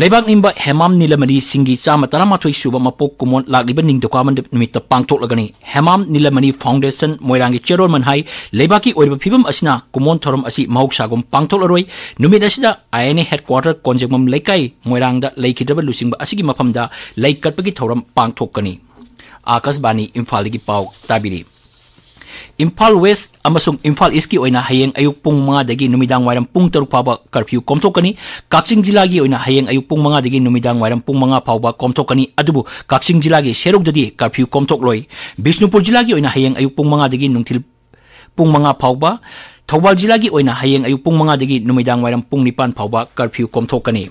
ꯂꯩꯕꯥꯛ ꯅꯤꯡꯕ ꯍꯦꯃꯥꯝ ꯅꯤꯂꯃꯅꯤ ꯁꯤꯡꯒꯤ ꯆꯥꯃ ꯇꯔꯥꯃꯥꯊꯣꯏ ꯁꯨꯕ ꯃꯄꯣꯛ ꯀꯨꯝꯑꯣꯟ ꯂꯥꯛꯂꯤꯕ ꯅꯤꯡꯊꯧꯀꯥꯕ ꯅꯨꯃꯤꯠꯇ ꯄꯥꯡꯊꯣꯛꯂꯒꯅꯤ꯫ ꯍꯦꯃꯥꯝ ꯅꯤꯂꯃꯅꯤ Foundation ꯃꯣꯏꯔꯥꯡꯒꯤ chairman ꯍꯥꯏ ꯂꯩꯕꯥꯛꯀꯤ ꯑꯣꯏꯔꯤꯕ ꯐꯤꯕꯝ ꯑꯁꯤꯅ ꯀꯨꯝꯑꯣꯟ ꯊꯧꯔꯝ ꯑꯁꯤ ꯃꯍꯧꯁꯥꯒꯨꯝ ꯄꯥꯡꯊꯣꯛꯂꯔꯣꯏ꯫ ꯅꯨꯃꯤꯠ ꯑꯁꯤꯗ I N A headquarter ꯀꯣꯟꯖꯦꯡꯕꯝ ꯂꯩꯀꯥꯏ ꯃꯣꯏꯔꯥꯡꯗ ꯂꯩꯈꯤꯗ꯭ꯔꯕ ꯂꯨꯆꯤꯡꯕ ꯑꯁꯤꯒꯤ ꯃꯐꯝꯗ ꯂꯩ ꯀꯠꯄꯒꯤ ꯊꯧꯔꯝ ꯄꯥꯡꯊꯣꯛꯀꯅꯤ꯫ ꯑꯥꯀꯥꯁꯕꯥꯅꯤ ꯏꯝꯐꯥꯜꯗꯒꯤ ꯄꯥꯎ ꯇꯥꯕꯤꯔꯤ꯫ ꯏꯝꯐꯥꯜ West ꯑꯃꯁꯨꯡ ꯏꯝꯐꯥꯜ Eastꯀꯤ ꯑꯣꯏꯅ ꯍꯌꯦꯡ ꯑꯌꯨꯛ ꯄꯨꯡ ꯃꯉꯥꯗꯒꯤ ꯅꯨꯃꯤꯗꯥꯡ ꯋꯥꯏꯔꯝ ꯄꯨꯡ ꯇꯔꯨꯛ ꯐꯥꯎꯕ curfew ꯀꯣꯝꯊꯣꯛꯀꯅꯤ꯫ ꯀꯛꯆꯤꯡ ꯖꯤꯂꯥꯒꯤ ꯑꯣꯏꯅ ꯍꯌꯦꯡ ꯑꯌꯨꯛ ꯄꯨꯡ ꯃꯉꯥꯗꯒꯤ ꯅꯨꯃꯤꯗꯥꯡ ꯋꯥꯏꯔꯝ ꯄꯨꯡ ꯃꯉꯥ ꯐꯥꯎꯕ ꯀꯣꯝꯊꯣꯛꯀꯅꯤ, ꯑꯗꯨꯕꯨ ꯀꯛꯆꯤꯡ ꯖꯤꯂꯥꯒꯤ ꯁꯦꯔꯧꯗꯗꯤ curfew ꯀꯣꯝꯊꯣꯛꯂꯣꯏ꯫ ꯕꯤꯁꯅꯨꯄꯨꯔ ꯖꯤꯂꯥꯒꯤ ꯑꯣꯏꯅ ꯍꯌꯦꯡ ꯑꯌꯨꯛ ꯄꯨꯡ ꯃꯉꯥꯗꯒꯤ ꯅꯨꯡꯊꯤꯜ ꯄꯨꯡ ꯃꯉꯥ ꯐꯥꯎꯕ, ꯊꯧꯕꯥꯜ ꯖꯤꯂꯥꯒꯤ ꯑꯣꯏꯅ ꯍꯌꯦꯡ ꯑꯌꯨꯛ ꯄꯨꯡ ꯃꯉꯥꯗꯒꯤ ꯅꯨꯃꯤꯗꯥꯡ ꯋꯥꯏꯔꯝ ꯄꯨꯡ ꯅꯤꯄꯥꯟ ꯐꯥꯎꯕ curfew ꯀꯣꯝꯊꯣꯛꯀꯅꯤ꯫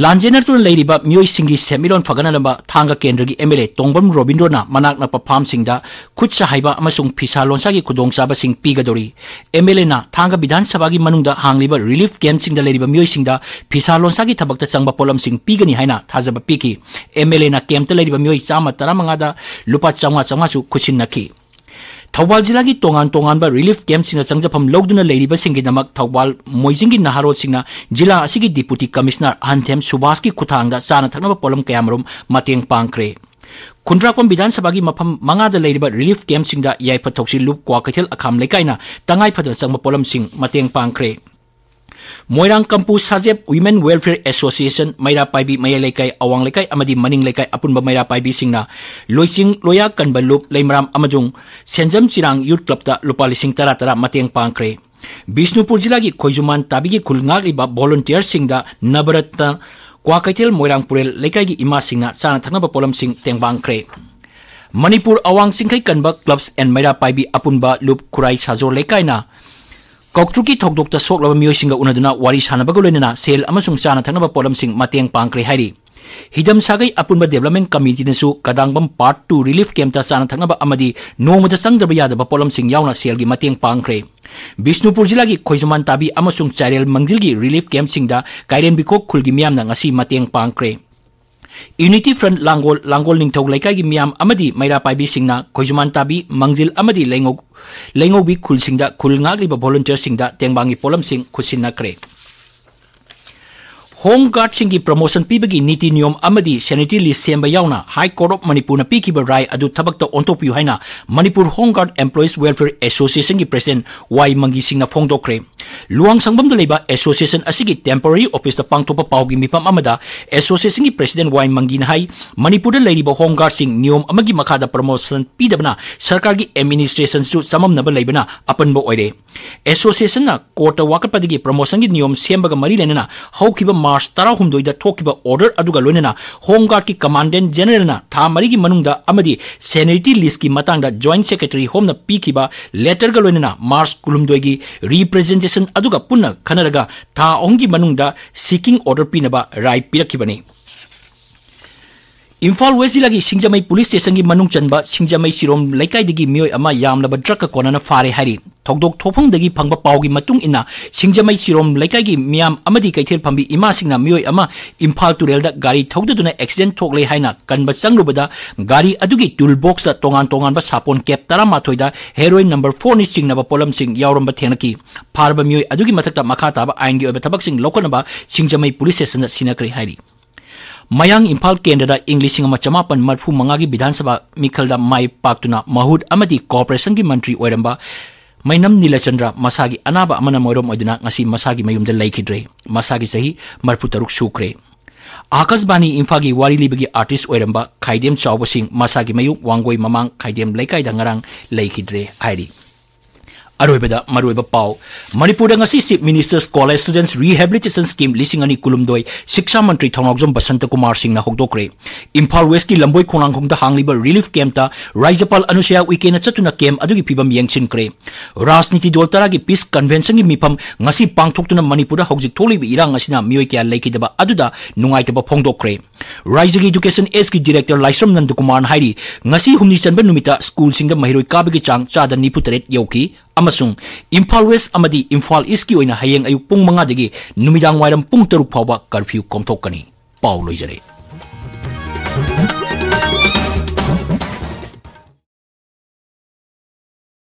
ꯂꯥꯟꯖꯦꯟꯅꯗꯨꯅ ꯂꯩꯔꯤꯕ ꯃꯤꯑꯣꯏꯁꯤꯡꯒꯤ ꯁꯦꯟꯃꯤꯠꯂꯣꯟ ꯐꯒꯠꯅꯅꯕ ꯊꯥꯡꯒ ꯀꯦꯟꯗ꯭ꯔꯒꯤ M L A ꯇꯣꯡꯕ꯭ꯔꯝ ꯔꯣꯕꯤꯟꯗ꯭ꯔꯣꯅ ꯃꯅꯥꯛ ꯅꯛꯄ farmꯁꯤꯡꯗ ꯈꯨꯠ ꯁꯥ ꯍꯩꯕ ꯑꯃꯁꯨꯡ ꯐꯤꯁꯥ ꯂꯣꯟꯁꯥꯒꯤ ꯈꯨꯗꯣꯡꯆꯥꯕꯁꯤꯡ ꯄꯤꯒꯗꯧꯔꯤ꯫ M L Aꯅ ꯊꯥꯡꯒ ꯕꯤꯙꯥꯟ ꯁꯚꯥꯒꯤ ꯃꯅꯨꯡꯗ ꯍꯥꯡꯂꯤꯕ relief campꯁꯤꯡꯗ ꯂꯩꯔꯤꯕ ꯃꯤꯑꯣꯏꯁꯤꯡꯗ ꯐꯤꯁꯥ ꯂꯣꯟꯁꯥꯒꯤ ꯊꯕꯛꯇ ꯆꯪꯕ ꯄꯣꯠꯂꯝꯁꯤꯡ ꯄꯤꯒꯅꯤ ꯍꯥꯏꯅ ꯊꯥꯖꯕ ꯄꯤꯈꯤ꯫ M L Aꯅ campꯇ ꯂꯩꯔꯤꯕ ꯃꯤꯑꯣꯏ ꯆꯥꯃ ꯇꯔꯥꯃꯉꯥꯗ ꯂꯨꯄꯥ ꯆꯥꯝꯃꯉꯥ ꯆꯥꯝꯃꯉꯥꯁꯨ ꯈꯨꯠꯁꯤꯟꯅꯈꯤ꯫ ꯊꯧꯕꯥꯜ ꯖꯤꯂꯥꯒꯤ ꯇꯣꯉꯥꯟ ꯇꯣꯉꯥꯟꯕ relief campꯁꯤꯡꯗ ꯆꯪꯖꯐꯝ ꯂꯧꯗꯨꯅ ꯂꯩꯔꯤꯕꯁꯤꯡꯒꯤꯗꯃꯛ ꯊꯧꯕꯥꯜ ꯃꯣꯏꯖꯤꯡꯒꯤ ꯅꯍꯥꯔꯣꯜꯁꯤꯡꯅ ꯖꯤꯂꯥ ꯑꯁꯤꯒꯤ Deputy Commissioner ꯑꯍꯟꯊꯦꯝ ꯁꯨꯕꯥꯁꯀꯤ ꯈꯨꯠꯊꯥꯡꯗ ꯆꯥꯅ ꯊꯛꯅꯕ ꯄꯣꯠꯂꯝ ꯀꯌꯥꯃꯔꯨꯝ ꯃꯇꯦꯡ ꯄꯥꯡꯈ꯭ꯔꯦ꯫ ꯈꯨꯟꯗ꯭ꯔꯥꯛꯄꯝ ꯕꯤꯙꯥꯟ ꯁꯚꯥꯒꯤ ꯃꯐꯝ ꯃꯉꯥꯗ ꯂꯩꯔꯤꯕ relief campꯁꯤꯡꯗ ꯌꯥꯏꯐ ꯊꯧꯁꯤꯜ ꯂꯨꯞ ꯀ꯭ꯋꯥꯀꯩꯊꯦꯜ ꯑꯈꯥꯝ ꯂꯩꯀꯥꯏꯅ ꯇꯉꯥꯏ ꯐꯗꯅ ꯆꯪꯕ ꯄꯣꯠꯂꯝꯁꯤꯡ ꯃꯇꯦꯡ ꯄꯥꯡꯈ꯭ꯔꯦ꯫ ꯃꯣꯏꯔꯥꯡ Kampu Sajeb Women Welfare Association, ꯃꯩꯔꯥ ꯄꯥꯏꯕꯤ ꯃꯌꯥꯏ ꯂꯩꯀꯥꯏ, ꯑꯋꯥꯡ ꯂꯩꯀꯥꯏ ꯑꯃꯗꯤ ꯃꯅꯤꯡ ꯂꯩꯀꯥꯏ ꯑꯄꯨꯟꯕ ꯃꯩꯔꯥ ꯄꯥꯏꯕꯤꯁꯤꯡꯅ ꯂꯣꯏꯆꯤꯡ ꯂꯣꯌꯥ ꯀꯟꯕ ꯂꯨꯞ ꯂꯩꯃꯔꯥꯝ ꯑꯃꯁꯨꯡ ꯁꯦꯟꯖꯝ ꯆꯤꯔꯥꯡ Youth Clubꯇ ꯂꯨꯄꯥ ꯂꯤꯁꯤꯡ ꯇꯔꯥ ꯇꯔꯥ ꯃꯇꯦꯡ ꯄꯥꯡꯈ꯭ꯔꯦ꯫ ꯕꯤꯁꯅꯨꯄꯨꯔ ꯖꯤꯂꯥꯒꯤ ꯈꯣꯏꯖꯨꯃꯥꯟ ꯇꯥꯕꯤꯒꯤ ꯈꯨꯜ ꯉꯥꯛꯂꯤꯕ ꯚꯣꯂꯨꯟꯇꯤꯌꯔꯁꯤꯡꯗ ꯅꯕꯔꯠꯅ ꯀ꯭ꯋꯥꯀꯩꯊꯦꯜ ꯃꯣꯏꯔꯥꯡ ꯄꯨꯔꯦꯜ ꯂꯩꯀꯥꯏꯒꯤ ꯏꯃꯥꯁꯤꯡꯅ ꯆꯥꯅ ꯊꯛꯅꯕ ꯄꯣꯠꯂꯝꯁꯤꯡ ꯇꯦꯡꯕꯥꯡꯈ꯭ꯔꯦ꯫ ꯃꯅꯤꯄꯨꯔ ꯑꯋꯥꯡ ꯆꯤꯡꯈꯩ ꯀꯟꯕ clubs and ꯃꯩꯔꯥ ꯄꯥꯏꯕꯤ ꯑꯄꯨꯟꯕ ꯂꯨꯞ ꯈꯨꯔꯥꯏ ꯁꯥꯖꯣꯔ ꯂꯩꯀꯥꯏꯅ ꯀꯥꯎꯇ꯭ꯔꯨꯛꯀꯤ ꯊꯧꯗꯣꯛꯇ ꯁꯣꯛꯂꯕ ꯃꯤꯑꯣꯏꯁꯤꯡꯒ ꯎꯅꯗꯨꯅ ꯋꯥꯔꯤ ꯁꯥꯟꯅꯕꯒ ꯂꯣꯏꯅꯅ ꯁꯦꯜ ꯑꯃꯁꯨꯡ ꯆꯥꯅ ꯊꯛꯅꯕ ꯄꯣꯠꯂꯝꯁꯤꯡ ꯃꯇꯦꯡ ꯄꯥꯡꯈ꯭ꯔꯦ ꯍꯥꯏꯔꯤ꯫ ꯍꯤꯗꯝ ꯁꯥꯒꯩ ꯑꯄꯨꯟꯕ development committeeꯅꯁꯨ ꯀꯗꯥꯡꯕꯝ part two relief campꯇ ꯆꯥꯅ ꯊꯛꯅꯕ ꯑꯃꯗꯤ ꯅꯣꯡꯃꯗ ꯆꯪꯗ꯭ꯔꯕ ꯌꯥꯗꯕ ꯄꯣꯠꯂꯝꯁꯤꯡ ꯌꯥꯎꯅ ꯁꯦꯜꯒꯤ ꯃꯇꯦꯡ ꯄꯥꯡꯈ꯭ꯔꯦ꯫ ꯕꯤꯁꯅꯨꯄꯨꯔ ꯖꯤꯂꯥꯒꯤ ꯈꯣꯏꯖꯨꯃꯥꯟ ꯇꯥꯕꯤ ꯑꯃꯁꯨꯡ ꯆꯥꯏꯔꯦꯜ ꯃꯪꯖꯤꯜꯒꯤ relief campꯁꯤꯡꯗ ꯀꯥꯏꯔꯦꯟꯕꯤꯈꯣꯛ ꯈꯨꯜꯒꯤ ꯃꯤꯌꯥꯝꯅ ꯉꯁꯤ ꯃꯇꯦꯡ ꯄꯥꯡꯈ꯭ꯔꯦ꯫ Unity Front ꯂꯥꯡꯒꯣꯜ, ꯂꯥꯡꯒꯣꯜ ꯅꯤꯡꯊꯧ ꯂꯩꯀꯥꯏꯒꯤ ꯃꯤꯌꯥꯝ ꯑꯃꯗꯤ ꯃꯩꯔꯥ ꯄꯥꯏꯕꯤꯁꯤꯡꯅ ꯈꯣꯏꯖꯨꯃꯥꯟ ꯇꯥꯕꯤ, ꯃꯪꯖꯤꯜ ꯑꯃꯗꯤ ꯂꯩꯉꯧ-, ꯂꯩꯉꯧꯕꯤ ꯈꯨꯜꯁꯤꯡꯗ ꯈꯨꯜ ꯉꯥꯛꯂꯤꯕ ꯚꯣꯂꯨꯟꯇꯤꯌꯔꯁꯤꯡꯗ ꯇꯦꯡꯕꯥꯡꯒꯤ ꯄꯣꯠꯂꯝꯁꯤꯡ ꯈꯨꯠꯁꯤꯟꯅꯈ꯭ꯔꯦ꯫ ꯍꯣꯝ ꯒꯥꯔꯗꯁꯤꯡꯒꯤ promotion ꯄꯤꯕꯒꯤ ꯅꯤꯇꯤ ꯅꯤꯌꯣꯝ ꯑꯃꯗꯤ sanitary list ꯁꯦꯝꯕ ꯌꯥꯎꯅ High Court of ꯃꯅꯤꯄꯨꯔꯅ ꯄꯤꯈꯤꯕ ꯔꯥꯏ ꯑꯗꯨ ꯊꯕꯛꯇ ꯑꯣꯟꯊꯣꯛꯄꯤꯌꯨ ꯍꯥꯏꯅ Manipur Home Guard Employees Welfare Associationꯒꯤ president ꯋꯥꯏ ꯃꯪꯒꯤꯁꯤꯡꯅ ꯐꯣꯡꯗꯣꯛꯈ꯭ꯔꯦ꯫ ꯂꯨꯋꯥꯡꯁꯪꯕꯝꯗ ꯂꯩꯕ association ꯑꯁꯤꯒꯤ temporary officeꯇ ꯄꯥꯡꯊꯣꯛꯄ ꯄꯥꯎꯒꯤ ꯃꯤꯐꯝ ꯑꯃꯗ associationꯒꯤ president ꯋꯥꯏ ꯃꯪꯒꯤꯅ ꯍꯥꯏ, ꯃꯅꯤꯄꯨꯔꯗ ꯂꯩꯔꯤꯕ home guardꯁꯤꯡ ꯅꯤꯌꯣꯝ ꯑꯃꯒꯤ ꯃꯈꯥꯗ promotion ꯄꯤꯗꯕꯅ ꯁꯔꯀꯥꯔꯒꯤ administrationꯁꯨ ꯆꯃꯝꯅꯕ ꯂꯩꯕꯅ ꯑꯄꯟꯕ ꯑꯣꯏꯔꯦ꯫ Associationꯅ courtꯇ ꯋꯥꯀꯠꯄꯗꯒꯤ promotionꯒꯤ ꯅꯤꯌꯣꯝ ꯁꯦꯝꯕꯒ ꯃꯔꯤ ꯂꯩꯅꯅ ꯍꯧꯈꯤꯕ March ꯇꯔꯥꯍꯨꯝꯗꯣꯏꯗ ꯊꯣꯛꯈꯤꯕ order ꯑꯗꯨꯒ ꯂꯣꯏꯅꯅ Home Guardꯀꯤ Commandant Generalꯅ ꯊꯥ ꯃꯔꯤꯒꯤ ꯃꯅꯨꯡꯗ ꯑꯃꯗꯤ seniority listꯀꯤ ꯃꯇꯥꯡꯗ Joint Secretary Homeꯅ ꯄꯤꯈꯤꯕ letterꯒ ꯂꯣꯏꯅꯅ March ꯀꯨꯟꯍꯨꯝꯗꯣꯏꯒꯤ representation ꯑꯗꯨꯒ ꯄꯨꯟꯅ ꯈꯟꯅꯔꯒ ꯊꯥ ꯑꯍꯨꯝꯒꯤ ꯃꯅꯨꯡꯗ seeking order ꯄꯤꯅꯕ ꯔꯥꯏ ꯄꯤꯔꯛꯈꯤꯕꯅꯤ꯫ ꯏꯝꯐꯥꯜ West ꯖꯤꯂꯥꯒꯤ ꯁꯤꯡꯖꯃꯩ police stationꯒꯤ ꯃꯅꯨꯡ ꯆꯟꯕ ꯁꯤꯡꯖꯃꯩ ꯆꯤꯔꯣꯝ ꯂꯩꯀꯥꯏꯗꯒꯤ ꯃꯤꯑꯣꯏ ꯑꯃ ꯌꯥꯝꯂꯕ drugꯀ ꯀꯣꯟꯅꯅ ꯐꯥꯔꯦ ꯍꯥꯏꯔꯤ꯫ ꯊꯧꯗꯣꯛ ꯊꯣꯛꯐꯝꯗꯒꯤ ꯐꯪꯕ ꯄꯥꯎꯒꯤ ꯃꯇꯨꯡ ꯏꯟꯅ, ꯁꯤꯡꯖꯃꯩ ꯆꯤꯔꯣꯝ ꯂꯩꯀꯥꯏꯒꯤ ꯃꯤꯌꯥꯝ ꯑꯃꯗꯤ ꯀꯩꯊꯦꯜ ꯐꯝꯕꯤ ꯏꯃꯥꯁꯤꯡꯅ ꯃꯤꯑꯣꯏ ꯑꯃ ꯏꯝꯐꯥꯜ ꯇꯨꯔꯦꯜꯗ ꯒꯥꯔꯤ ꯊꯧꯗꯗꯨꯅ accident ꯊꯣꯛꯂꯦ ꯍꯥꯏꯅ ꯀꯟꯕ ꯆꯪꯂꯨꯕꯗ, ꯒꯥꯔꯤ ꯑꯗꯨꯒꯤ tool boxꯇ ꯇꯣꯉꯥꯟ ꯇꯣꯉꯥꯟꯕ ꯁꯥꯄꯣꯟ cap ꯇꯔꯥꯃꯥꯊꯣꯏꯗ heroin number fourꯅ ꯆꯤꯡꯅꯕ ꯄꯣꯠꯂꯝꯁꯤꯡ ꯌꯥꯎꯔꯝꯕ ꯊꯦꯡꯅꯈꯤ꯫ ꯐꯥꯔꯕ ꯃꯤꯑꯣꯏ ꯑꯗꯨꯒꯤ ꯃꯊꯛꯇ ꯃꯈꯥ ꯇꯥꯕ ꯑꯥꯏꯟꯒꯤ ꯑꯣꯏꯕ ꯊꯕꯛꯁꯤꯡ ꯂꯧꯈꯠꯅꯕ ꯁꯤꯡꯖꯃꯩ police stationꯗ ꯁꯤꯟꯅꯈ꯭ꯔꯦ ꯍꯥꯏꯔꯤ꯫ ꯃꯌꯥꯡ ꯏꯝꯐꯥꯜ ꯀꯦꯟꯗ꯭ꯔꯗ ꯏꯪ ꯂꯤꯁꯤꯡ ꯑꯃ ꯆꯃꯥꯄꯟ ꯃꯔꯤꯐꯨ ꯃꯉꯥꯒꯤ ꯕꯤꯙꯥꯟ ꯁꯚꯥ ꯃꯤꯈꯜꯗ ꯃꯥꯏ ꯄꯥꯛꯇꯨꯅ ꯃꯍꯨꯠ ꯑꯃꯗꯤ corporationꯒꯤ ꯃꯟꯇ꯭ꯔꯤ ꯑꯣꯏꯔꯝꯕ ꯃꯩꯅꯝ ꯅꯤꯂꯆꯟꯗ꯭ꯔ ꯃꯁꯥꯒꯤ ꯑꯅꯥꯕ ꯑꯃꯅ ꯃꯔꯝ ꯑꯣꯏꯗꯨꯅ ꯉꯁꯤ ꯃꯁꯥꯒꯤ ꯃꯌꯨꯝꯗ ꯂꯩꯈꯤꯗ꯭ꯔꯦ꯫ ꯃꯁꯥꯒꯤ ꯆꯍꯤ ꯃꯔꯤꯐꯨ ꯇꯔꯨꯛ ꯁꯨꯈ꯭ꯔꯦ꯫ ꯑꯥꯀꯥꯁꯕꯥꯅꯤ ꯏꯝꯐꯥꯜꯒꯤ ꯋꯥꯔꯤ ꯂꯤꯕꯒꯤ artist ꯑꯣꯏꯔꯝꯕ ꯈꯥꯏꯗꯦꯝ ꯆꯥꯎꯕꯁꯤꯡ ꯃꯁꯥꯒꯤ ꯃꯌꯨꯝ ꯋꯥꯡꯒꯣꯏ ꯃꯃꯥꯡ ꯈꯥꯏꯗꯦꯝ ꯂꯩꯀꯥꯏꯗ ꯉꯔꯥꯡ ꯂꯩꯈꯤꯗ꯭ꯔꯦ ꯍꯥꯏꯔꯤ꯫ ꯑꯔꯣꯏꯕꯗ ꯃꯔꯨꯑꯣꯏꯕ ꯄꯥꯎ꯫ ꯃꯅꯤꯄꯨꯔꯗ ꯉꯁꯤ Chief Minister's College Students Rehabilitation Scheme ꯂꯤꯁꯤꯡ ꯑꯅꯤ ꯀꯨꯟꯍꯨꯝꯗꯣꯏ ꯁꯤꯛꯁꯥ ꯃꯟꯇ꯭ꯔꯤ ꯊꯧꯅꯥꯎꯖꯝ ꯕꯁꯟꯇ ꯀꯨꯃꯥꯔ ꯁꯤꯡꯅ ꯍꯧꯗꯣꯛꯈ꯭ꯔꯦ꯫ ꯏꯝꯐꯥꯜ ꯋꯦꯁꯀꯤ ꯂꯝꯕꯣꯏ ꯈꯣꯡꯅꯥꯡꯈꯣꯡꯗ ꯍꯥꯡꯂꯤꯕ relief campꯇ ꯔꯥꯖ꯭ꯌꯄꯥꯜ ꯑꯅꯨꯁꯨꯌꯥ ꯎꯏꯀꯦꯅ ꯆꯠꯇꯨꯅ camp ꯑꯗꯨꯒꯤ ꯐꯤꯕꯝ ꯌꯦꯡꯁꯤꯟꯈ꯭ꯔꯦ꯫ ꯔꯥꯖꯅꯤꯇꯤ ꯗꯣꯜ ꯇꯔꯥꯒꯤ peace conventionꯒꯤ ꯃꯤꯐꯝ ꯉꯁꯤ ꯄꯥꯡꯊꯣꯛꯇꯨꯅ ꯃꯅꯤꯄꯨꯔꯗ ꯍꯧꯖꯤꯛ ꯊꯣꯛꯂꯤꯕ ꯏꯔꯥꯡ ꯑꯁꯤꯅ ꯃꯤꯑꯣꯏ ꯀꯌꯥ ꯂꯩꯈꯤꯗꯕ ꯑꯗꯨꯗ ꯅꯨꯡꯉꯥꯏꯇꯕ ꯐꯣꯡꯗꯣꯛꯈ꯭ꯔꯦ꯫ ꯔꯥꯖ꯭ꯌꯒꯤ Education Sꯀꯤ Director ꯂꯥꯏꯁ꯭ꯔꯝ ꯅꯟꯗꯀꯨꯃꯥꯔꯅ ꯍꯥꯏꯔꯤ, ꯉꯁꯤ ꯍꯨꯝꯅꯤ ꯆꯟꯕ ꯅꯨꯃꯤꯠꯇ ꯁ꯭ꯀꯨꯜꯁꯤꯡꯗ ꯃꯍꯩꯔꯣꯏ ꯀꯥꯕꯒꯤ ꯆꯥꯡ ꯆꯥꯗ ꯅꯤꯐꯨ ꯇꯔꯦꯠ ꯌꯧꯈꯤ ꯑꯃꯁꯨꯡ ꯏꯝꯐꯥꯜ ꯋꯦꯁ ꯑꯃꯗꯤ ꯏꯝꯐꯥꯜ ꯏꯁ꯭ꯠꯀꯤ ꯑꯣꯏꯅ ꯍꯌꯦꯡ ꯑꯌꯨꯛ ꯄꯨꯡ ꯃꯉꯥꯗꯒꯤ ꯅꯨꯃꯤꯗꯥꯡ ꯋꯥꯏꯔꯝ ꯄꯨꯡ ꯇꯔꯨꯛ ꯐꯥꯎꯕ curfew ꯀꯣꯝꯊꯣꯛꯀꯅꯤ꯫ ꯄꯥꯎ ꯂꯣꯏꯖꯔꯦ꯫